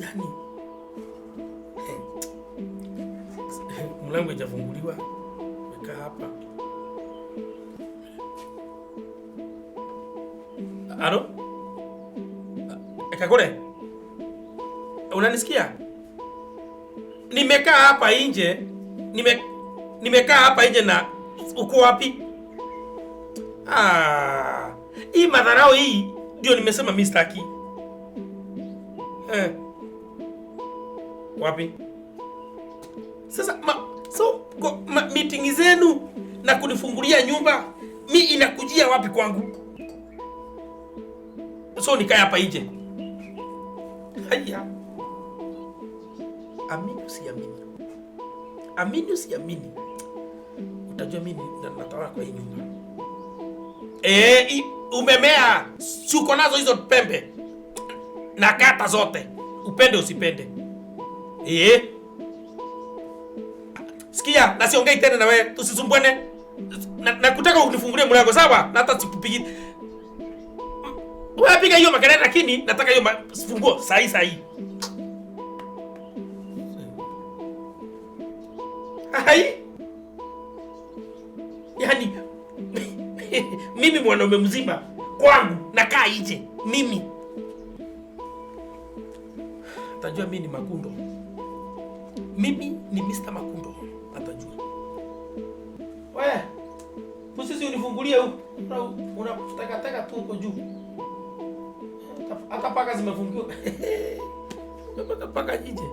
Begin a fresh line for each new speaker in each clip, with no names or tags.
Yani mlango haijafunguliwa, nimekaa hapa. Alo? Kagore? Unanisikia? Nimekaa hapa nje. Nimekaa hapa nje na uko wapi? Ah, hii madharau hii ndio nimesema mimi sitaki. Eh. Wapi? Sasa meeting zenu na kunifungulia nyumba mi inakujia wapi kwangu? So nikae hapa nje. Haya. Amini usiamini. Amini usiamini. Utajua mimi natawala kwa hii nyumba. Umemea, si uko nazo hizo pembe. Na kata zote. Upende usipende. Sikia, na siongei tena na wewe, tusisumbuane. Na kutaka unifungulie mlango sawa? Na hata sikupigi. Wewe piga hiyo makelele lakini nataka hiyo funguo sahi sahi. Hai. Yaani mimi mwanaume mzima kwangu nakaa nje mimi. Atajua mimi ni Makundo. Mimi ni Mr. Makundo. Atajua. Wewe, usisi unifungulie huko. Unatakataka tu huko juu. Hata paka zimefungiwa. Mpaka paka nje.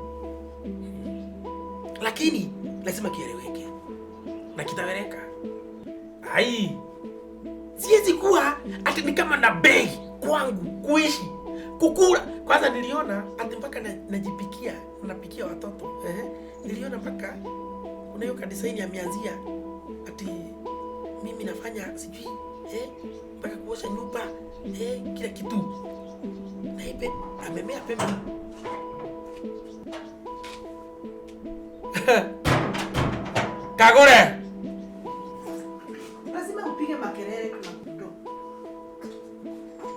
Lakini lazima kieleweke. Na kitaweleka. Ai. Siwezi kuwa ati ni kama na bei kwangu kuishi. Kukula. Kwanza niliona ati mpaka najipikia, napikia watoto. Niliona mpaka kuna hiyo design ya mianzia ati mimi nafanya sijui mpaka kuosha nyumba, kila kitu. Na ipe amemea pembe. Kagore.
Lazima upige makelele Makundo.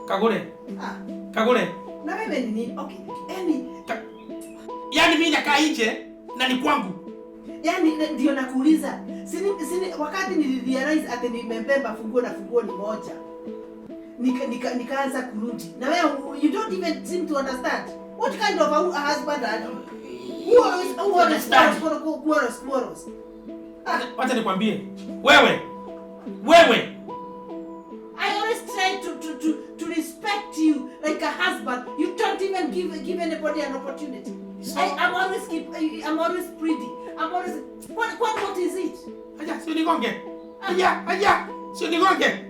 Kagore.
Ah.
Kagore.
Na wewe ni nini? Okay. Yaani
yaani mimi nakaa nje na ni kwangu.
Yaani ndio nakuuliza. Sini wakati nilirealize ati nimebeba funguo na funguo ni moja. Nikaanza kurudi. Na wewe you don't even seem to understand. What kind of a husband are you? Who always, who always quarrels, quarrels, quarrels.
Wacha nikwambie. Wewe. Wewe.
I always try to respect you like a husband. You don't even give anybody an opportunity.
So,
I'm always keep, I'm always pretty. I'm always what is it?
Aya, sio nigonge. Aya, aya, sio nigonge.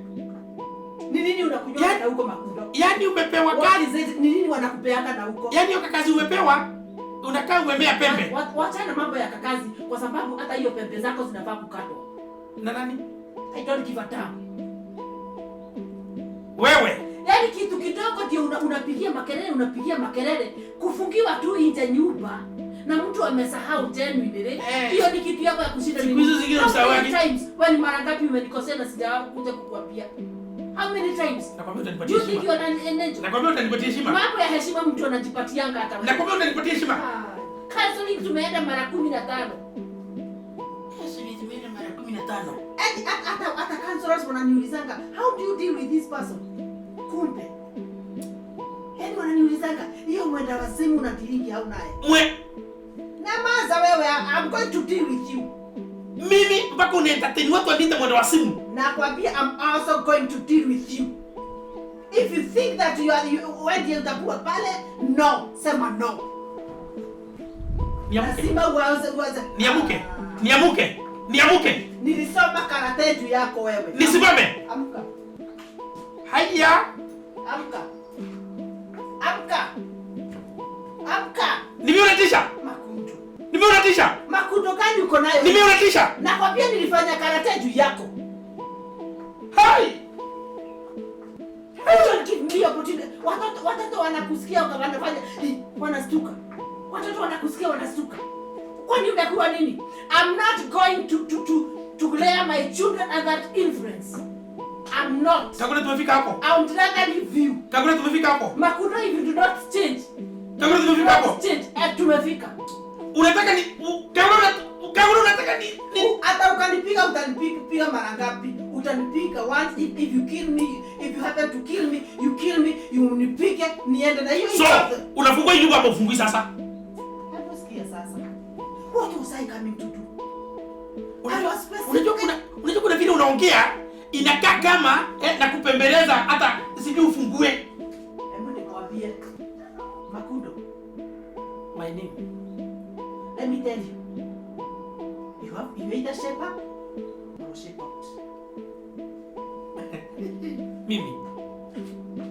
Ni nini unakunywa na huko Makundo?
Yaani umepewa
What
kazi.
is it? Ni nini wanakupeanga na huko?
Yaani hiyo kazi umepewa, unakaa umemea pembe.
Wachana mambo ya kakazi kwa sababu hata hiyo pembe zako zinafaa kukatwa.
Na nani?
I don't give a damn.
Wewe.
Yaani kitu kidogo ndio unapigia makelele, unapigia makelele, kufungiwa tu nje nyumba na mtu amesahau genuinely. Hiyo ni kitu yako ya kushinda
Siku
mimi.
hizo zingine
How
usahau
many
yake.
times? Wewe ni mara ngapi umenikosea na sijawahi kuja kukuambia? How many times?
Nakwambia utanipatia
Do you think
heshima.
you are an angel?
Nakwambia utanipatia heshima.
Mambo ya heshima mtu anajipatianga hata wewe.
Nakwambia utanipatia heshima.
Counseling tumeenda mara 15.
Counseling tumeenda mara 15.
Hadi hata counselors wananiulizanga, how do you deal with this person? Kumbe. Yaani wananiulizanga, hiyo mwenda wazimu unadealingi au naye?
Mwe.
Namaza wewe, I'm going to deal with you.
Mimi mpaka unientertain watu waniite mwenda wazimu.
Nakwambia I'm also going to deal with you. If you think that you are, you, wewe ndiye utakuwa pale, no, sema no.
Niamuke.
Lazima uanze.
Niamuke. Niamuke. Niamuke.
Nilisoma karate juu yako wewe.
Nisimame.
Amka.
Haya.
Amka. Amka. Amka.
Nimeuratisha.
Makundo.
Nimeuratisha.
Makundo gani uko nayo?
Nimeuratisha.
Nakwambia nilifanya karate juu yako.
Hai.
Don't give me opportunity. Watoto wanakusikia wanafanya, wanastuka. Watoto wanakusikia wanastuka. Kwani umekuwa nini? I'm not going to layer my children under that influence. I'm not.
Kagure tumefika hapo.
I would rather leave you.
Kagure tumefika hapo.
Makundo, if you do not change.
Kagure tumefika Tumefika hapo.
Change. Eh, tumefika.
Unataka ni kama unataka ni
Hata ukanipiga, utanipiga mara ngapi? Utanipiga once. If you kill me, if you happen to kill me, you kill me, you unipige niende na hiyo.
So, unafungua hii nyumba ama ufungui sasa?
Hebu sikia sasa. What was I coming to do? I was
Unajua kuna vile unaongea inakaa kama na kupembeleza hata sijui ufungue.
Hebu nikwambie. Makundo,
My name.
Let me tell you. You either shape up or shape out.
Mimi.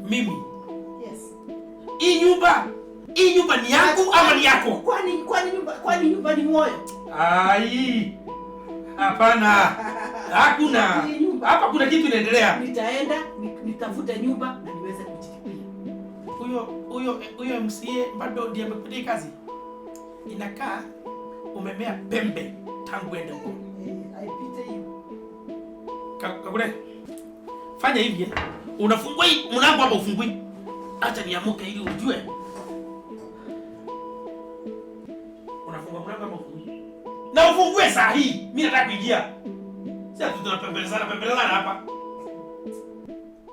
Mimi.
Yes.
Hii nyumba ni yangu ama ni yako?
Kwani nyumba ni moyo?
Ai. Hapana. Hakuna.
Hii nyumba.
Hapa kuna kitu inaendelea.
Nitaenda nitafute nyumba na niweze kujilipia.
Huyo MCA bado ndiye amekupatia kazi. Inakaa umemea pembe tangu ende huko.
Eh, aipite hiyo.
Kakule. Fanya hivi eh. Unafungua hii mlango ama ufungui? Acha niamuke ili ujue. Unafungua mlango ama ufungui? Na ufungue saa hii. Mimi nataka kuingia. Sasa tunapembelezana pembelezana hapa.